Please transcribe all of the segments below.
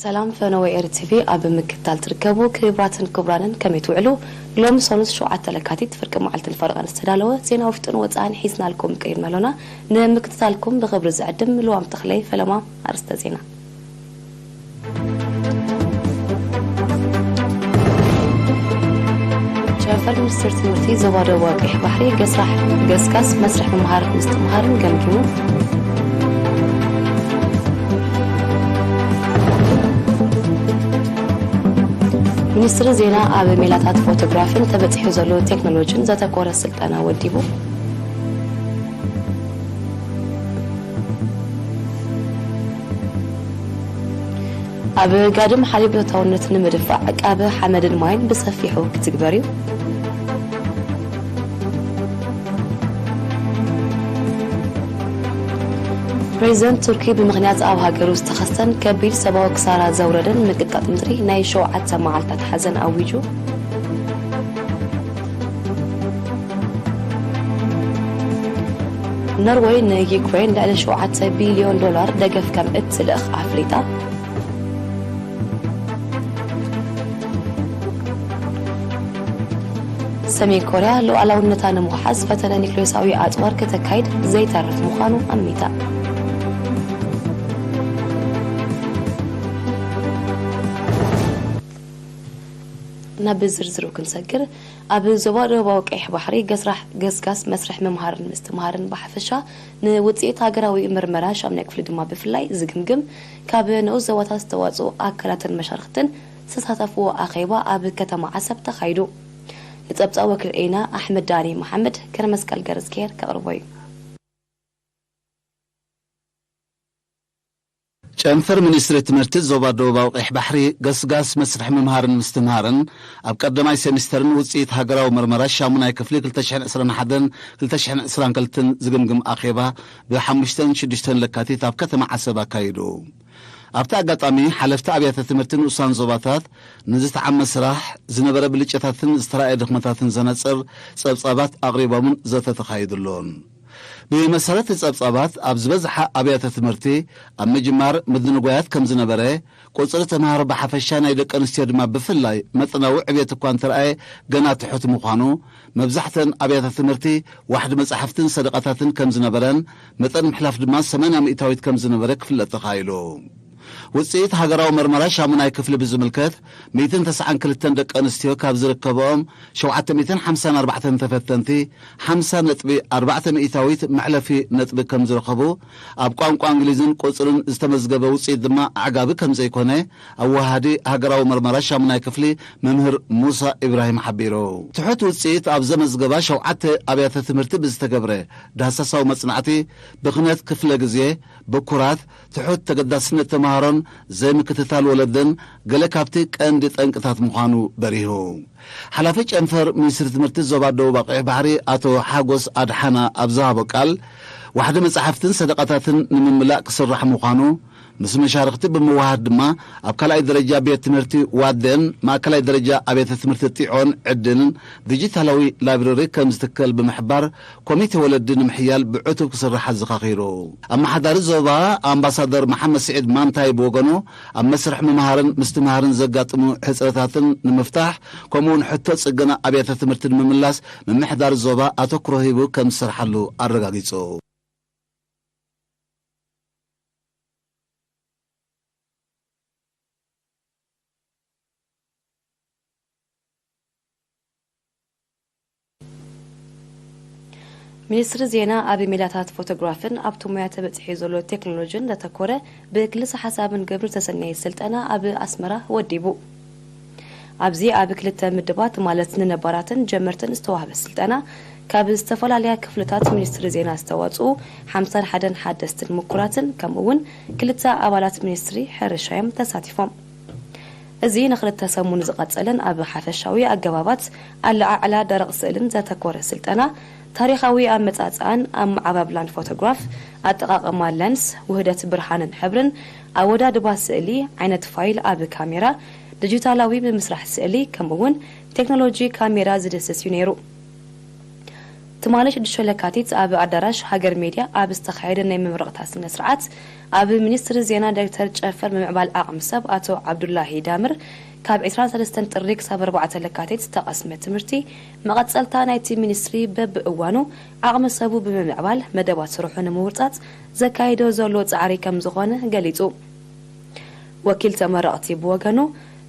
ሰላም ፈነወ ኤሪ ቲቪ ኣብ ምክትታል ትርከቡ ክቡራትን ክቡራንን፣ ከመይ ትውዕሉ? ሎሚ ሰሉስ ሸውዓተ ለካቲት ፍርቂ መዓልትን ፈረቓን ዝተዳለወ ዜና ውሽጥን ወጻእን ሒዝናልኩም ቀሪብና ኣሎና። ንምክትታልኩም ብኽብሪ ዝዕድም ልዋም ተኽለይ። ፈለማ ኣርእስተ ዜና። ጨንፈር ሚኒስትር ትምህርቲ ዞባ ደቡባዊ ቀይሕ ባሕሪ ገስራሕ ገስጋስ መስርሕ ምምሃር ምስትምሃርን ገምጊሙ። ሚኒስትሪ ዜና ኣብ ሜላታት ፎቶግራፍን ተበጺሑ ዘሎ ቴክኖሎጂን ዘተኮረ ስልጠና ወዲቡ። ኣብ ጋድም ሓሊብ እታውነት ንምድፋዕ ዕቃበ ሓመድን ማይን ብሰፊሑ ክትግበር እዩ። ፕሬዚደንት ቱርኪ ብምኽንያት ኣብ ሃገሩ ዝተኸስተን ከቢድ ሰብኣዊ ክሳራ ዘውረደን ምንቅጥቃጥ ምድሪ ናይ ሸውዓተ መዓልታት ሓዘን ኣዊጁ። ኖርወይ ንዩክሬን ልዕሊ ሸውዓተ ቢልዮን ዶላር ደገፍ ከም እትልእኽ ኣፍሊጣ። ሰሜን ኮርያ ሉዓላውነታ ንምውሓስ ፈተነ ኒክሌሳዊ ኣጽዋር ከተካይድ ዘይተርፍ ምዃኑ ኣሚታ። ናብ ዝርዝሩ ክንሰግር፣ ኣብ ዞባ ደቡባዊ ቀይሕ ባሕሪ ገስራሕ ገስጋስ መስርሕ ምምሃርን ምስትምሃርን ብሓፈሻ ንውፅኢት ሃገራዊ ምርመራ ሻምናይ ክፍሊ ድማ ብፍላይ ዝግምግም ካብ ንኡስ ዞባታት ዝተዋፅኡ ኣካላትን መሻርክትን ዝተሳተፍዎ ኣኼባ ኣብ ከተማ ዓሰብ ተኻይዱ። ንፀብፃብ ወኪል ኤና ኣሕመድ ዳኒ መሓመድ ገረመስቀል ገረዝግሄር ከቕርቦ እዩ። ጨንፈር ሚኒስትሪ ትምህርቲ ዞባ ደቡባዊ ቀይሕ ባሕሪ ገስጋስ መስርሕ ምምሃርን ምስትምሃርን ኣብ ቀዳማይ ሴሚስተርን ውፅኢት ሃገራዊ መርመራ ሻሙናይ ክፍሊ ክልተ ሽሕን ዕስራን ሓደን ክልተ ሽሕን ዕስራን ክልተን ዝግምግም ኣኼባ ብሓሙሽተን ሽዱሽተን ለካቲት ኣብ ከተማ ዓሰብ ኣካይዱ። ኣብቲ ኣጋጣሚ ሓለፍቲ ኣብያተ ትምህርቲ ንኡሳን ዞባታት ንዝተዓመ ስራሕ፣ ዝነበረ ብልጫታትን ዝተራእየ ድኽመታትን ዘነፅር ፀብፃባት ኣቕሪቦምን ዘተ ተኻይዱሉን። ብመሰረት ጸብጻባት ኣብ ዝበዝሓ ኣብያተ ትምህርቲ ኣብ ምጅማር ምድንጓያት ከም ዝነበረ፣ ቁጽሪ ተምሃሮ ብሓፈሻ ናይ ደቂ ኣንስትዮ ድማ ብፍላይ መጠናዊ ዕብየት እኳ እንተረኣየ ገና ትሑት ምዃኑ፣ መብዛሕተን ኣብያተ ትምህርቲ ዋሕዲ መጻሕፍትን ሰደቓታትን ከም ዝነበረን መጠን ምሕላፍ ድማ ሰማንያ ሚእታዊት ከም ዝነበረ ክፍለጥ ተኻኢሉ። ውጽኢት ሃገራዊ መርመራ ሻሙናይ ክፍሊ ብዝምልከት ሚእትን ተስዓን ክልተን ደቂ ኣንስትዮ ካብ ዝርከብኦም ሸውዓተ ሚእትን ሓምሳን ኣርባዕተን ተፈተንቲ ሓምሳ ነጥቢ ኣርባዕተ ሚእታዊት መዕለፊ ነጥቢ ከም ዝረኸቡ፣ ኣብ ቋንቋ እንግሊዝን ቁጽርን ዝተመዝገበ ውጽኢት ድማ ኣዕጋቢ ከም ዘይኮነ ኣወሃዲ ሃገራዊ መርመራ ሻሙናይ ክፍሊ መምህር ሙሳ ኢብራሂም ሓቢሩ። ትሑት ውጽኢት ኣብ ዘመዝገባ ሸውዓተ ኣብያተ ትምህርቲ ብዝተገብረ ዳህሳሳዊ መጽናዕቲ ብኽነት ክፍለ ግዜ፣ ብኩራት፣ ትሑት ተገዳስነት ተምሃሮን ዘይምክትታል ወለድን ገለ ካብቲ ቀንዲ ጠንቅታት ምዃኑ በሪሁ። ሓላፊ ጨንፈር ሚኒስትሪ ትምህርቲ ዞባ ደቡብ ኣቕዒሕ ባሕሪ ኣቶ ሓጎስ ኣድሓና ኣብ ዝሃቦ ቃል፣ ዋሕዲ መጻሕፍትን ሰደቓታትን ንምምላእ ክስራሕ ምዃኑ፣ ምስ መሻርኽቲ ብምውሃድ ድማ ኣብ ካልኣይ ደረጃ ቤት ትምህርቲ ዋደን ማእከላይ ደረጃ ኣብያተ ትምህርቲ ጢዖን ዕድልን ዲጂታላዊ ላይብረሪ ከም ዝትከል ብምሕባር፣ ኮሚቴ ወለዲ ንምሕያል ብዕቱብ ክስራሕ ኣዘኻኺሩ። ኣመሓዳሪ ዞባ ኣምባሳደር መሓመድ ስዒድ ማንታይ ብወገኑ፣ ኣብ መስርሕ ምምሃርን ምስትምሃርን ዘጋጥሙ ሕጽረታትን ንምፍታሕ፣ ከምኡውን ሕቶ ጽገና ኣብያተ ትምህርቲ ንምምላስ ምምሕዳር ዞባ ኣተኩሮ ሂቡ ከም ዝሰርሓሉ ኣረጋጊጹ። ሚኒስትሪ ዜና ኣብ ሜላታት ፎቶግራፍን ኣብቲ ሞያ ተበጺሑ ዘሎ ቴክኖሎጂን ዘተኮረ ብክልሰ ሓሳብን ግብርን ዝተሰነየ ስልጠና ኣብ ኣስመራ ወዲቡ። ኣብዚ ኣብ ክልተ ምድባት ማለት ንነባራትን ጀመርትን ዝተዋህበ ስልጠና ካብ ዝተፈላለያ ክፍልታት ሚኒስትሪ ዜና ዝተዋፅኡ ሓምሳን ሓደን ሓደስትን ምኩራትን ከምኡ እውን ክልተ ኣባላት ሚኒስትሪ ሕርሻ እዮም ተሳቲፎም። እዚ ንክልተ ሰሙን ዝቐጸለን ኣብ ሓፈሻዊ ኣገባባት ኣለዓዕላ ደረቕ ስእልን ዘተኮረ ስልጠና፣ ታሪኻዊ ኣመጻጽኣን ኣመዓባብላን ፎቶግራፍ፣ ኣጠቓቕማ ለንስ፣ ውህደት ብርሃንን ሕብርን፣ ኣወዳድባ ስእሊ፣ ዓይነት ፋይል ኣብ ካሜራ፣ ዲጂታላዊ ብምስራሕ ስእሊ፣ ከምኡ'ውን ቴክኖሎጂ ካሜራ ዝድህስስ እዩ ነይሩ። ትማሊ ሽዱሽተ ለካቲት ኣብ ኣዳራሽ ሃገር ሜድያ ኣብ ዝተኻየደ ናይ መመረቕታ ስነ ስርዓት፣ ኣብ ሚኒስትሪ ዜና ዶክተር ጨፈር ምምዕባል ዓቕሚ ሰብ ኣቶ ዓብዱላሂ ዳምር፣ ካብ ዕስራን ሰለስተን ጥሪ ክሳብ ኣርባዕተ ለካቲት ዝተቐስመ ትምህርቲ፣ መቐጸልታ ናይቲ ሚኒስትሪ በብእዋኑ ዓቕሚ ሰቡ ብምምዕባል መደባት ስርሑ ንምውርጻጽ ዘካይዶ ዘሎ ጻዕሪ ከም ዝኾነ ገሊጹ። ወኪል ተመረቕቲ ብወገኑ፣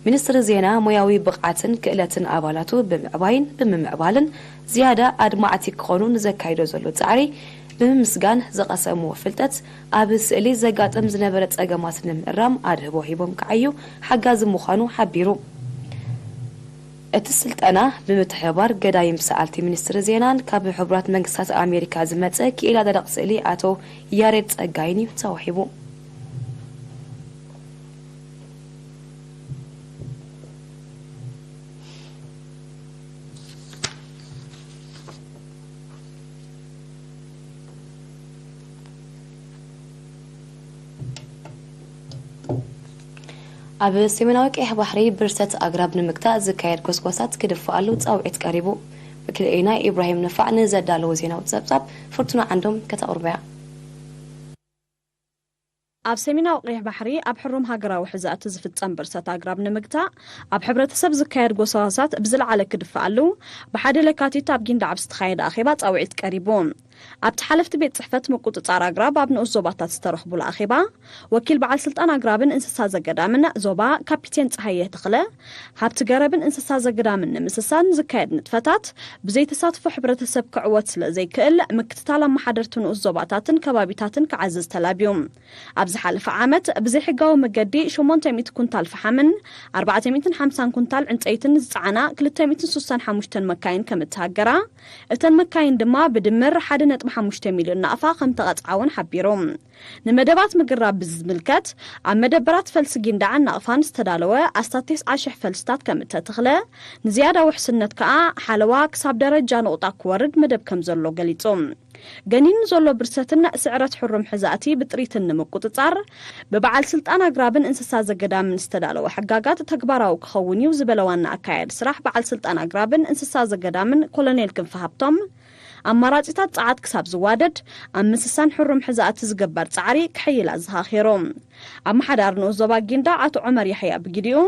ሚኒስትሪ ዜና ሞያዊ ብቕዓትን ክእለትን ኣባላቱ ብምዕባይን ብምምዕባልን ዝያዳ ኣድማዕቲ ክኾኑ ንዘካይዶ ዘሎ ጻዕሪ ብምምስጋን፣ ዝቐሰምዎ ፍልጠት ኣብ ስእሊ ዘጋጥም ዝነበረ ጸገማት ንምእራም ኣድህቦ ሂቦም ክዓዩ ሓጋዚ ምዃኑ ሓቢሩ። እቲ ስልጠና ብምትሕብባር ገዳይም ሰኣልቲ ሚኒስትሪ ዜናን ካብ ሕቡራት መንግስታት ኣሜሪካ ዝመጸ ክኢላ ደረቕ ስእሊ ኣቶ ያሬድ ጸጋይን እዩ ተዋሂቡ። ኣብ ሰሜናዊ ቀይሕ ባሕሪ ብርሰት ኣግራብ ንምግታእ ዝካየድ ጎስጓሳት ክድፈኣሉ ጻውዒት ቀሪቡ። ወኪል ኤና ኢብራሂም ነፋዕ ንዘዳለዎ ዜናዊ ጸብጻብ ፍርቱና ዓንዶም ከተቕርቦ እያ። ኣብ ሰሜናዊ ቀይሕ ባሕሪ ኣብ ሕሩም ሃገራዊ ሕዛእቲ ዝፍጸም ብርሰት ኣግራብ ንምግታእ ኣብ ሕብረተሰብ ዝካየድ ጎስጓሳት ብዝለዓለ ክድፈኣሉ ብሓደ ለካቲት ኣብ ጊንዳዕ ኣብ ዝተኻየደ ኣኼባ ጻውዒት ቀሪቡ። ኣብቲ ሓለፍቲ ቤት ጽሕፈት ምቁጽጻር ኣግራብ ኣብ ንኡስ ዞባታት ዝተረኽቡሉ ኣኼባ፣ ወኪል በዓል ስልጣን ኣግራብን እንስሳ ዘገዳምን ዞባ ካፒቴን ጸሃየ ተኽለ፣ ሃብቲ ገረብን እንስሳ ዘገዳምን ንምስሳን ዝካየድ ንጥፈታት ብዘይተሳትፎ ሕብረተሰብ ክዕወት ስለ ዘይክእል፣ ምክትታል ኣመሓደርቲ ንኡስ ዞባታትን ከባቢታትን ክዓዝዝ ተላብዩ። ኣብ ዝሓለፈ ዓመት ብዘይሕጋዊ መገዲ ሸሞንተ ሚእቲ ኩንታል ፈሓምን ኣርባዕተ ሚእትን ሓምሳን ኩንታል ዕንጸይትን ዝጸዓና ክልተ ሚእትን ስሳን ሓሙሽተን መካይን ከም እተሃገራ፣ እተን መካይን ድማ ብድምር ሓደ ነጥቢ ሓሙሽተ ሚልዮን ናቕፋ ከም ተቐጽዓ እውን ሓቢሩ። ንመደባት ምግራብ ብዝምልከት፣ ኣብ መደበራት ፈልሲ ጊንዳዕን ናቕፋን ዝተዳለወ ኣስታት ተስዓ ሽሕ ፈልስታት ከም እተተኽለ፣ ንዝያዳ ውሕስነት ከኣ ሓለዋ ክሳብ ደረጃ ነቑጣ ክወርድ መደብ ከም ዘሎ ገሊጹ። ገኒኑ ዘሎ ብርሰትን ስዕረት ሕሩም ሕዛእቲ ብጥሪትን ንምቁጽጻር፣ ብበዓል ስልጣን ኣግራብን እንስሳ ዘገዳምን ዝተዳለወ ሕጋጋት ተግባራዊ ክኸውን እዩ ዝበለ ዋና ኣካያዲ ስራሕ በዓል ስልጣን ኣግራብን እንስሳ ዘገዳምን ኮሎኔል ክንፈ ሃብቶም፣ ኣማራጺታት ጸዓት ክሳብ ዝዋደድ፣ ኣብ ምስሳን ሕሩም ሕዛእቲ ዝግበር ጻዕሪ ክሕይል ኣዘኻኺሩ። ኣመሓዳሪ ንኡስ ዞባ ጊንዳዕ ኣቶ ዑመር ያሕያ ብግዲኡ፣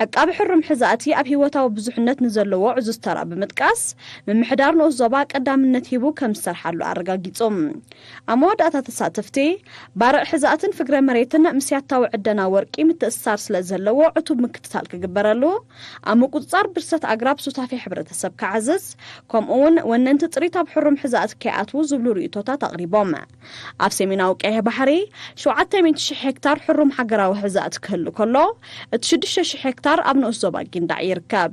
ዕቃብ ሕሩም ሕዛእቲ ኣብ ህይወታዊ ብዙሕነት ንዘለዎ ዕዙዝ ተራ ብምጥቃስ፣ ምምሕዳር ንኡስ ዞባ ቀዳምነት ሂቡ ከም ዝሰርሓሉ ኣረጋጊጹ። ኣብ መወዳእታ ተሳተፍቲ፣ ባርዕ ሕዛእትን ፍግረ መሬትን ምስ ያታዊ ዕደና ወርቂ ምትእስሳር ስለ ዘለዎ ዕቱብ ምክትታል ክግበረሉ፣ ኣብ ምቁጽጻር ብርሰት ኣግራብ ሱታፌ ሕብረተሰብ ክዓዝዝ፣ ከምኡ እውን ወነንቲ ጥሪት ኣብ ሕሩም ሕዛእቲ ከይኣትዉ ዝብሉ ርእይቶታት ኣቕሪቦም። ኣብ ሰሜናዊ ቀይሕ ባሕሪ ሸውዓተ ሚእቲ ሽሕ ሄክታር ሕሩም ሃገራዊ ሕዛእቲ ክህሉ ከሎ፣ እቲ ሽዱሽተ ሽሕ ሄክታር ኣብ ንኡስ ዞባ ጊንዳዕ ይርከብ።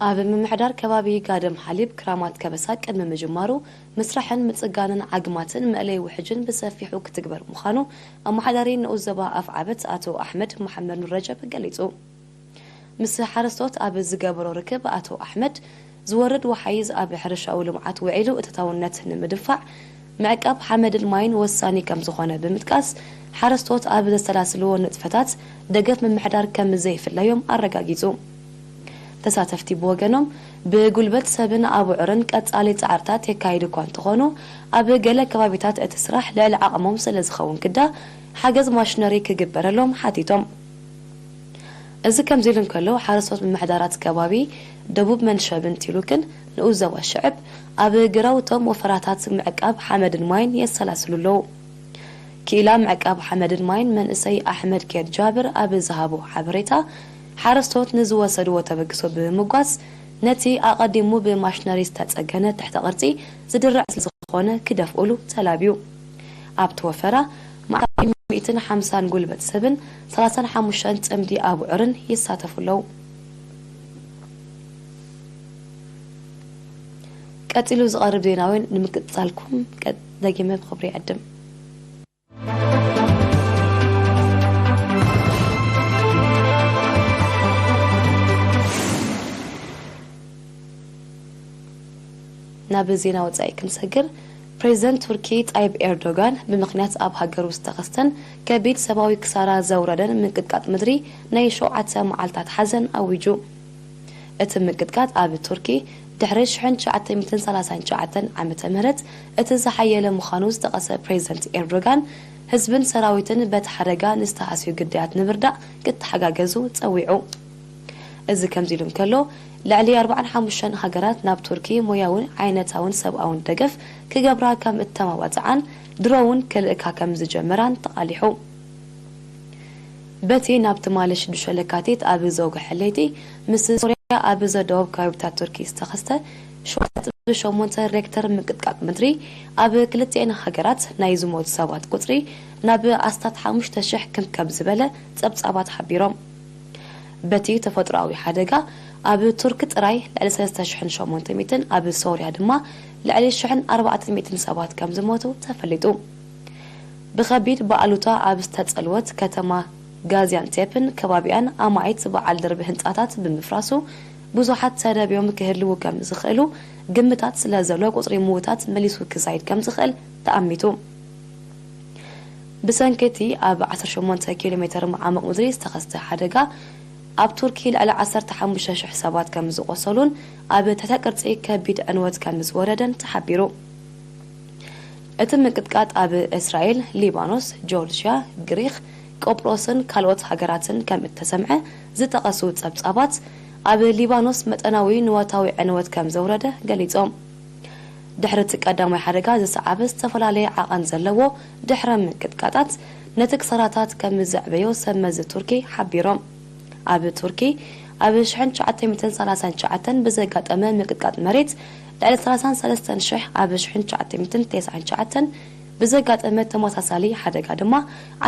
ኣብ ምምሕዳር ከባቢ ጋደም ሓሊብ ክራማት ከበሳ ቅድሚ ምጅማሩ፣ ምስራሕን ምጽጋንን ዓግማትን መእለይ ውሕጅን ብሰፊሑ ክትግበር ምዃኑ ኣመሓዳሪ ንኡስ ዞባ ኣፍዓበት ኣቶ ኣሕመድ መሓመድ ኑረጀብ ገሊጹ። ምስ ሓረስቶት ኣብ ዝገበሮ ርክብ ኣቶ ኣሕመድ፣ ዝወርድ ወሓይዝ ኣብ ሕርሻዊ ልምዓት ውዒሉ እተታውነት ንምድንፋዕ፣ ምዕቃብ ሓመድን ማይን ወሳኒ ከም ዝኾነ ብምጥቃስ፣ ሓረስቶት ኣብ ዘሰላስልዎ ንጥፈታት ደገፍ ምምሕዳር ከም ዘይፍለዮም ኣረጋጊጹ። ተሳተፍቲ ብወገኖም፣ ብጉልበት ሰብን ኣቡዑርን ቀጻሊ ጻዕርታት የካይዱ እኳ እንተኾኑ፣ ኣብ ገለ ከባቢታት እቲ ስራሕ ልዕሊ ዓቕሞም ስለ ዝኸውን ግዳ፣ ሓገዝ ማሽነሪ ክግበረሎም ሓቲቶም። እዚ ከምዚ ኢሉ እንከሎ፣ ሓረስቶት ምምሕዳራት ከባቢ ደቡብ መንሸብን ቲሉክን ንኡስ ዞባ ሽዕብ ኣብ ግራውቶም ወፈራታት ምዕቃብ ሓመድን ማይን የሰላስሉ ኣለዉ። ክኢላ ምዕቃብ ሓመድን ማይን መንእሰይ ኣሕመድ ኬድ ጃብር ኣብ ዝሃቦ ሓበሬታ፣ ሓረስቶት ንዝወሰድዎ ተበግሶ ብምምጓስ፣ ነቲ ኣቐዲሙ ብማሽነሪ ዝተጸገነ ትሕተ ቅርጺ ዝድርዕ ስለ ዝኾነ ክደፍኡሉ ተላብዩ። ኣብቲ ወፈራ፣ ማዕረ ሚእትን ሓምሳን ጉልበት ሰብን ሰላሳን ሓሙሽተን ጽምዲ ኣቡዑርን ይሳተፉ ኣለዉ። ቀጺሉ ዝቐርብ ዜናዊ ንምክትታልኩም ቀ-፣ ደጊመ ብኽብሪ ይዕድም። ናብ ዜና ወጻኢ ክንሰግር፣ ፕሬዚደንት ቱርኪ ጣይብ ኤርዶጋን ብምኽንያት ኣብ ሃገሩ ዝተኸስተን ከቢድ ሰብኣዊ ክሳራ ዘውረደን ምንቅጥቃጥ ምድሪ ናይ ሸውዓተ መዓልታት ሓዘን ኣዊጁ። እቲ ምንቅጥቃጥ ኣብ ቱርኪ ድሕሪ ሽሕን ትሽዓተ ሚእትን ሰላሳን ትሽዓተን ዓመተ ምህረት እቲ ዝሓየለ ምዃኑ ዝጠቐሰ ፕሬዚደንት ኤርዶጋን፣ ህዝብን ሰራዊትን በቲ ሓደጋ ንዝተሃስዩ ግዳያት ንምርዳእ ክተሓጋገዙ ጸዊዑ። እዚ ከምዚ ኢሉ እንከሎ፣ ልዕሊ ኣርባዓን ሓሙሽተን ሃገራት ናብ ቱርኪ ሞያውን ዓይነታውን ሰብኣውን ደገፍ ክገብራ ከም እተማዋጽዓን ድሮ እውን ክልእካ ከም ዝጀመራን ተቓሊሑ። በቲ ናብ ትማሊ ሽዱሽተ ለካቲት ኣብ ዘውግሐ ለይቲ ምስ ሶርያ ኣብ ዘደወብ ከባቢታት ቱርኪ ዝተኸስተ ሸውዓተ ነጥቢ ሸሞንተ ሬክተር ምንቅጥቃጥ ምድሪ ኣብ ክልቲኤን ሃገራት ናይ ዝሞቱ ሰባት ቁጽሪ ናብ ኣስታት ሓሙሽተ ሽሕ ክምከብ ዝበለ ጸብጻባት ሓቢሮም። በቲ ተፈጥሮኣዊ ሓደጋ ኣብ ቱርኪ ጥራይ ልዕሊ ሰለስተ ሽሕን ሸሞንተ ሚእትን፣ ኣብ ሶርያ ድማ ልዕሊ ሽሕን ኣርባዕተን ሚእትን ሰባት ከም ዝሞቱ ተፈሊጡ። ብኸቢድ ብኣሉታ ኣብ ዝተጸልወት ከተማ ጋዚያንቴፕን ከባቢኣን ኣማኢት በዓል ደርቢ ህንጻታት ብምፍራሱ ብዙሓት ተደብዮም ክህልዉ ከም ዝኽእሉ ግምታት ስለ ዘሎ ቁጽሪ ምዉታት መሊሱ ክዛይድ ከም ዝኽእል ተኣሚቱ። ብሰንኪ እቲ ኣብ ዓሰርተ ሸሞንተ ኪሎ ሜተር መዓሙቕ ምድሪ ዝተኸስተ ሓደጋ ኣብ ቱርኪ ልዕሊ ዓሰርተ ሓሙሽተ ሽሕ ሰባት ከም ዝቖሰሉን ኣብ ትሕተ ቅርጺ ከቢድ ዕንወት ከም ዝወረደን ተሓቢሩ። እቲ ምንቅጥቃጥ ኣብ እስራኤል፣ ሊባኖስ፣ ጆርጅያ፣ ግሪኽ፣ ቆጵሮስን ካልኦት ሃገራትን ከም እተሰምዐ ዝጠቐሱ ጸብጻባት፣ ኣብ ሊባኖስ መጠናዊ ንዋታዊ ዕንወት ከም ዘውረደ ገሊጾም። ድሕሪ እቲ ቀዳማይ ሓደጋ ዝሰዓበ ዝተፈላለየ ዓቐን ዘለዎ ድሕረ ምንቅጥቃጣት ነቲ ክሳራታት ከም ዘዕበዮ ሰብ መዚ ቱርኪ ሓቢሮም። ኣብ ቱርኪ ኣብ ሽሕን ትሽዓተ ሚእትን ሰላሳን ትሽዓተን ብዘጋጠመ ምንቅጥቃጥ መሬት ልዕሊ ሰላሳን ሰለስተን ሽሕ፣ ኣብ ሽሕን ትሽዓተ ሚእትን ተስዓን ትሽዓተን ብዘጋጠመ ተመሳሳሊ ሓደጋ ድማ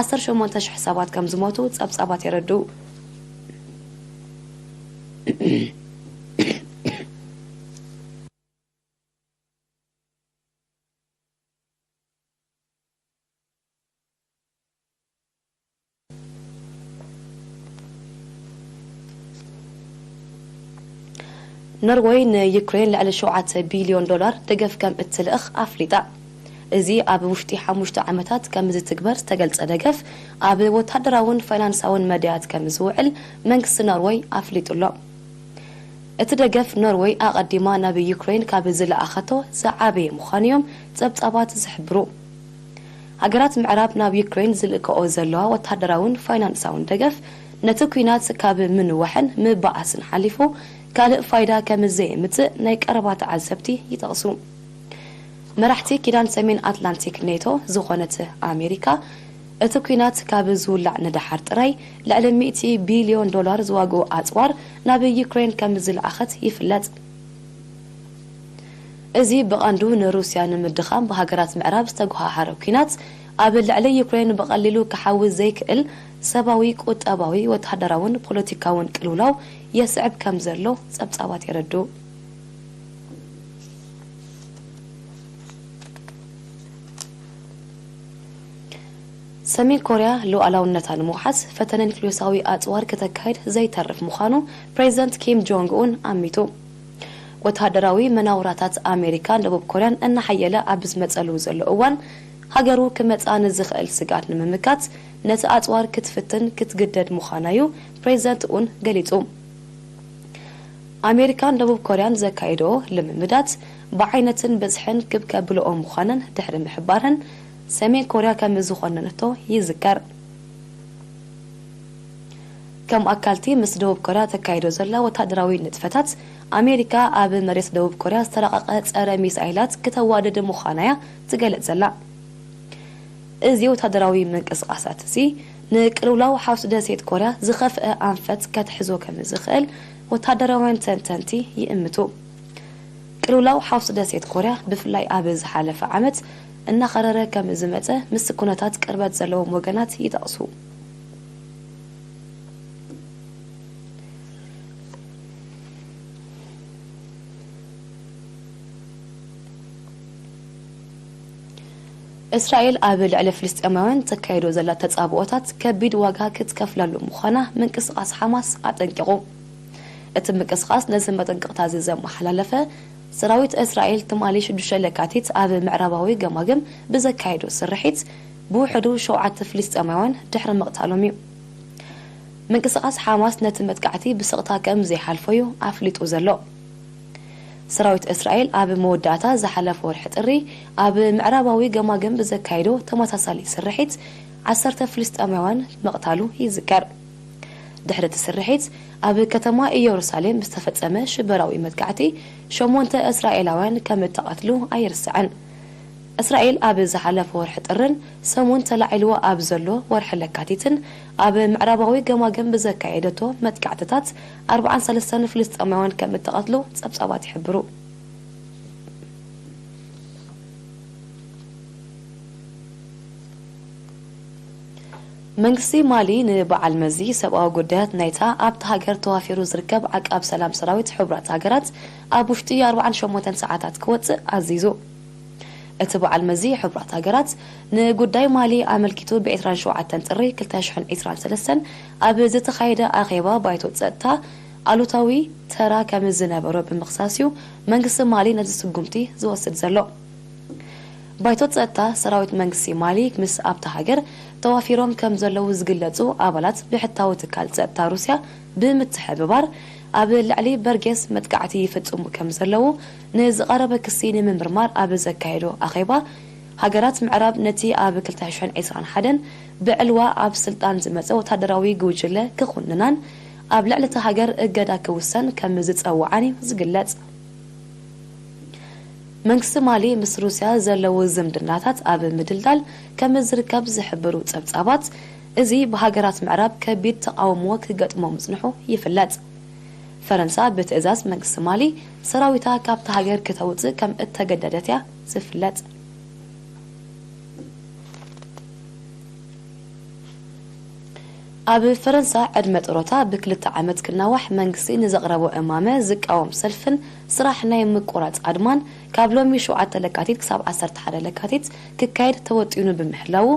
ዓሰርተ ሸሞንተ ሽሕ ሰባት ከም ዝሞቱ ጸብጻባት የረድኡ። ኖርወይ ንዩክሬን ልዕሊ ሸውዓተ ቢልዮን ዶላር ደገፍ ከም እትልእኽ ኣፍሊጣ። እዚ ኣብ ውሽጢ ሓሙሽተ ዓመታት ከም ዝትግበር ዝተገልጸ ደገፍ ኣብ ወታደራውን ፋይናንሳውን መዳያት ከም ዝውዕል መንግስቲ ኖርወይ ኣፍሊጡ ኣሎ። እቲ ደገፍ ኖርወይ ኣቐዲማ ናብ ዩክሬን ካብ ዝለኣኸቶ ዝዓበየ ምዃኑ እዮም ጸብጻባት ዝሕብሩ። ሃገራት ምዕራብ ናብ ዩክሬን ዝልእክኦ ዘለዋ ወታደራውን ፋይናንሳውን ደገፍ ነቲ ኲናት ካብ ምንዋሕን ምባኣስን ሓሊፉ ካልእ ፋይዳ ከም ዘየምጽእ ናይ ቀረባ ተዓዘብቲ ይጠቕሱ። መራሕቲ ኪዳን ሰሜን ኣትላንቲክ ኔቶ ዝኾነት ኣሜሪካ፣ እቲ ኲናት ካብ ዝውላዕ ንደሓር ጥራይ ልዕሊ ሚእቲ ቢልዮን ዶላር ዝዋግኡ ኣጽዋር ናብ ዩክሬን ከም ዝለኣኸት ይፍለጥ። እዚ ብቐንዱ ንሩስያ ንምድኻም ብሃገራት ምዕራብ ዝተጓሃሃረ ኲናት፣ ኣብ ልዕሊ ዩክሬን ብቐሊሉ ክሓዊ ዘይክእል ሰብኣዊ፣ ቁጠባዊ፣ ወተሃደራውን ፖለቲካውን ቅልውላው የስዕብ ከም ዘሎ ጸብጻባት የረድኡ። ሰሜን ኮርያ ሉዓላውነታ ንምውሓስ ፈተነ ኒክሌሳዊ ኣጽዋር ክተካይድ ዘይተርፍ ምዃኑ ፕሬዚደንት ኪም ጆንግ ኡን ኣሚቱ። ወተሃደራዊ መናውራታት ኣሜሪካን ደቡብ ኮርያን እናሓየለ ኣብ ዝመጸሉ ዘሎ እዋን፣ ሃገሩ ክመጽኣ ንዝኽእል ስግኣት ንምምካት ነቲ ኣጽዋር ክትፍትን ክትግደድ ምዃና'ዩ ፕሬዚደንት ኡን ገሊጹ። ኣሜሪካን ደቡብ ኮርያን ዘካየድኦ ልምምዳት ብዓይነትን ብዝሕን ክብ ከብልኦ ምዃነን ድሕሪ ምሕባረን፣ ሰሜን ኮርያ ከም ዝኾነነቶ ይዝከር። ከም ኣካልቲ ምስ ደቡብ ኮርያ ተካይዶ ዘላ ወታደራዊ ንጥፈታት፣ ኣሜሪካ ኣብ መሬት ደቡብ ኮርያ ዝተራቐቐ ጸረ ሚሳይላት ክተዋድድ ምዃና'ያ ትገልጽ ዘላ። እዚ ወታደራዊ ምንቅስቓሳት እዚ ንቅልውላው ሓውሲ ደሴት ኮርያ ዝኸፍአ ኣንፈት ከትሕዞ ከም ዝኽእል ወታደራውያን ተንተንቲ ይእምቱ። ቅልውላው ሓውሲ ደሴት ኮርያ ብፍላይ ኣብ ዝሓለፈ ዓመት እናኸረረ ከም ዝመጸ ምስ ኩነታት ቅርበት ዘለዎም ወገናት ይጠቕሱ። እስራኤል ኣብ ልዕሊ ፍልስጤማውያን ተካይዶ ዘላ ተጻብኦታት ከቢድ ዋጋ ክትከፍለሉ ምዃና ምንቅስቓስ ሓማስ ኣጠንቂቑ። እቲ ምንቅስቓስ ነዚ መጠንቀቕታ እዚ ዘመሓላለፈ ሰራዊት እስራኤል ትማሊ ሽዱሽተ ለካቲት ኣብ ምዕራባዊ ገማግም ብዘካየዶ ስርሒት ብውሕዱ ሸውዓተ ፍልስጤማውያን ድሕሪ ምቕታሎም እዩ። ምንቅስቓስ ሓማስ ነቲ መጥቃዕቲ ብስቕታ ከም ዘይሓልፎ እዩ ኣፍሊጡ ዘሎ። ሰራዊት እስራኤል ኣብ መወዳእታ ዝሓለፈ ወርሒ ጥሪ ኣብ ምዕራባዊ ገማግም ብዘካየዶ ተመሳሳሊ ስርሒት ዓሰርተ ፍልስጤማውያን ምቕታሉ ይዝከር። ድሕሪ እቲ ስርሒት ኣብ ከተማ ኢየሩሳሌም ዝተፈጸመ ሽበራዊ መጥቃዕቲ ሸሞንተ እስራኤላውያን ከም እተቐትሉ ኣይርስዕን። እስራኤል ኣብ ዝሓለፈ ወርሒ ጥርን ሰሙን ተላዒልዎ ኣብ ዘሎ ወርሒ ለካቲትን ኣብ ምዕራባዊ ገማግም ብዘካየደቶ መጥቃዕትታት ኣርብዓን ሰለስተን ፍልስጤማውያን ከም እተቐትሉ ጸብጻባት ይሕብሩ። መንግስቲ ማሊ ንበዓል መዚ ሰብኣዊ ጉዳያት ናይታ ኣብቲ ሃገር ተዋፊሩ ዝርከብ ዓቃብ ሰላም ሰራዊት ሕቡራት ሃገራት ኣብ ውሽጢ ኣርብዓን ሸሞንተን ሰዓታት ክወጽእ ኣዚዙ። እቲ በዓል መዚ ሕቡራት ሃገራት ንጉዳይ ማሊ ኣመልኪቱ ብ ዕስራን ሸውዓተን ጥሪ ክልተ ሽሕን ዕስራን ሰለስተን ኣብ ዝተኻየደ ኣኼባ ባይቶ ጸጥታ ኣሉታዊ ተራ ከም ዝነበሮ ብምኽሳስ እዩ መንግስቲ ማሊ ነዚ ስጉምቲ ዝወስድ ዘሎ። ባይቶ ጸጥታ ሰራዊት መንግስቲ ማሊ ምስ ኣብታ ሃገር ተዋፊሮም ከም ዘለዉ ዝግለጹ ኣባላት ብሕታዊ ትካል ጸጥታ ሩስያ ብምትሕብባር ኣብ ልዕሊ በርጌስ መጥቃዕቲ ይፍጽሙ ከም ዘለዉ ንዝቐረበ ክሲ ንምምርማር ኣብ ዘካየዶ ኣኼባ፣ ሃገራት ምዕራብ ነቲ ኣብ ክልተ ሽሕን ዕስራን ሓደን ብዕልዋ ኣብ ስልጣን ዝመጸ ወታደራዊ ጉጅለ ክኹንናን ኣብ ልዕሊ እታ ሃገር እገዳ ክውሰን ከም ዝጸውዓን እዩ ዝግለጽ። መንግስቲ ማሊ ምስ ሩስያ ዘለዉ ዝምድናታት ኣብ ምድልዳል ከም ዝርከብ ዝሕብሩ ጸብጻባት፣ እዚ ብሃገራት ምዕራብ ከቢድ ተቓውሞ ክገጥሞ ምጽንሑ ይፍለጥ። ፈረንሳ ብትእዛዝ መንግስቲ ማሊ ሰራዊታ ካብቲ ሃገር ክተውጽእ ከም እተገደደት እያ ዝፍለጥ። ኣብ ፈረንሳ ዕድመ ጥሮታ ብክልተ ዓመት ክናዋሕ መንግስቲ ንዘቕረቦ እማመ ዝቃወም ሰልፍን ስራሕ ናይ ምቁራጽ ኣድማን ካብ ሎሚ ሸውዓተ ለካቲት ክሳብ ዓሰርተ ሓደ ለካቲት ክካየድ ተወጢኑ ብምህላዉ፣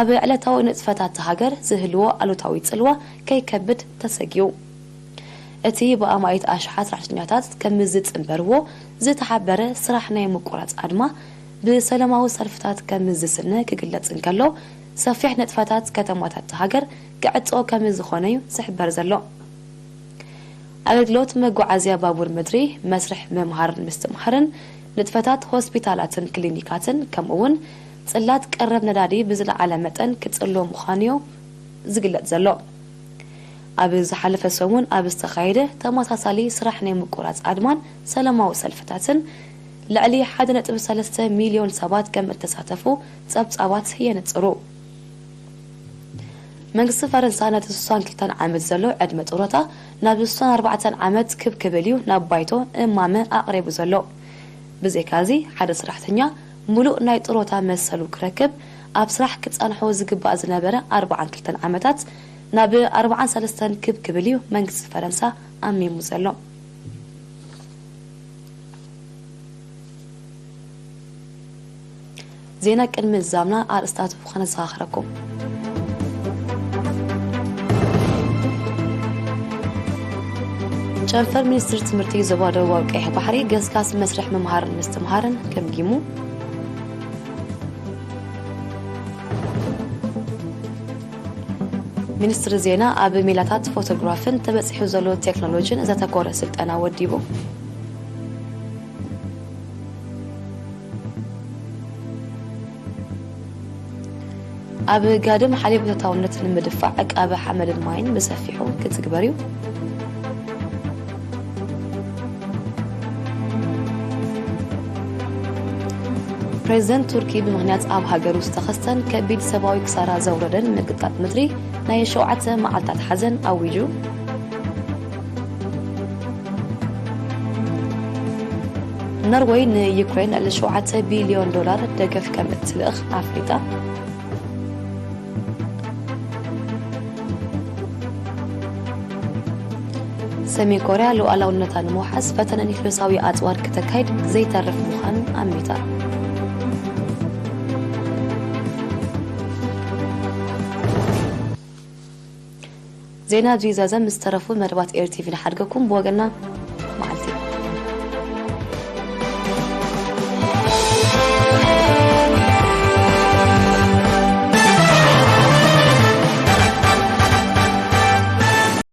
ኣብ ዕለታዊ ንጥፈታት እታ ሃገር ዝህልዎ ኣሉታዊ ጽልዋ ከይከብድ ተሰጊኡ። እቲ ብኣማኢት ኣሽሓት ሰራሕተኛታት ከም ዝጽንበርዎ ዝተሓበረ ስራሕ ናይ ምቁራጽ ኣድማ ብሰላማዊ ሰልፍታት ከም ዝስነ ክግለጽ እንከሎ፣ ሰፊሕ ንጥፈታት ከተማታት እታ ሃገር ክዕጾ ከም ዝኾነ እዩ ዝሕበር ዘሎ። ኣገልግሎት መጓዓዝያ ባቡር ምድሪ፣ መስርሕ ምምሃርን ምስትምሃርን፣ ንጥፈታት ሆስፒታላትን ክሊኒካትን፣ ከምኡ እውን ጽላት ቀረብ ነዳዲ ብዝለዓለ መጠን ክጽሎ ምዃኑ እዩ ዝግለጽ ዘሎ። ኣብ ዝሓለፈ ሰሙን ኣብ ዝተኻየደ ተመሳሳሊ ስራሕ ናይ ምቁራጽ ኣድማን ሰላማዊ ሰልፍታትን ልዕሊ ሓደ ነጥቢ ሰለስተ ሚልዮን ሰባት ከም እተሳተፉ ጸብጻባት የነጽሩ። መንግስቲ ፈረንሳ ነቲ ስሳን ክልተን ዓመት ዘሎ ዕድመ ጥሮታ ናብ ስሳን ኣርባዕተን ዓመት ክብ ክብል እዩ ናብ ባይቶ እማመ ኣቕሪቡ ዘሎ። ብዘይካዚ፣ ሓደ ሰራሕተኛ ምሉእ ናይ ጥሮታ መሰሉ ክረክብ፣ ኣብ ስራሕ ክጸንሖ ዝግባእ ዝነበረ ኣርባዓን ክልተን ዓመታት ናብ ኣርባዓን ሰለስተን ክብ ክብል እዩ መንግስቲ ፈረንሳ ኣሚሙ ዘሎ። ዜና ቅድሚ ምዝዛምና ኣርእስታቱ ከነዘኻኽረኩም። ጨንፈር ሚኒስትሪ ትምህርቲ ዞባ ደቡባዊ ቀይሕ ባሕሪ ገስጋስ መስርሕ ምምሃርን ምስትምሃርን ገምጊሙ። ሚኒስትሪ ዜና ኣብ ሜላታት ፎቶግራፍን ተበጺሑ ዘሎ ቴክኖሎጂን ዘተኮረ ስልጠና ወዲቡ። ኣብ ጋድም ሓሊብ ተታውነት ንምድፋዕ ዕቃበ ሓመድን ማይን ብሰፊሑ ክትግበር እዩ። ፕሬዚደንት ቱርኪ ብምኽንያት ኣብ ሃገሩ ዝተኸስተን ከቢድ ሰብኣዊ ክሳራ ዘውረደን ምንቅጥቃጥ ምድሪ ናይ ሸውዓተ መዓልታት ሓዘን ኣዊጁ። ኖርወይ ንዩክሬን ልዕሊ ሸውዓተ ቢልዮን ዶላር ደገፍ ከም እትልእኽ ኣፍሊጣ። ሰሜን ኮርያ ሉዓላውነታ ንምውሓስ ፈተነ ኒክሌሳዊ ኣጽዋር ክተካይድ ዘይተርፍ ምዃኑ ኣሚታ። ዜና ኣብዚ ይዛዘም። ምስ ተረፉ መደባት ኤር ቲቪ ንሓድገኩም። ብወገና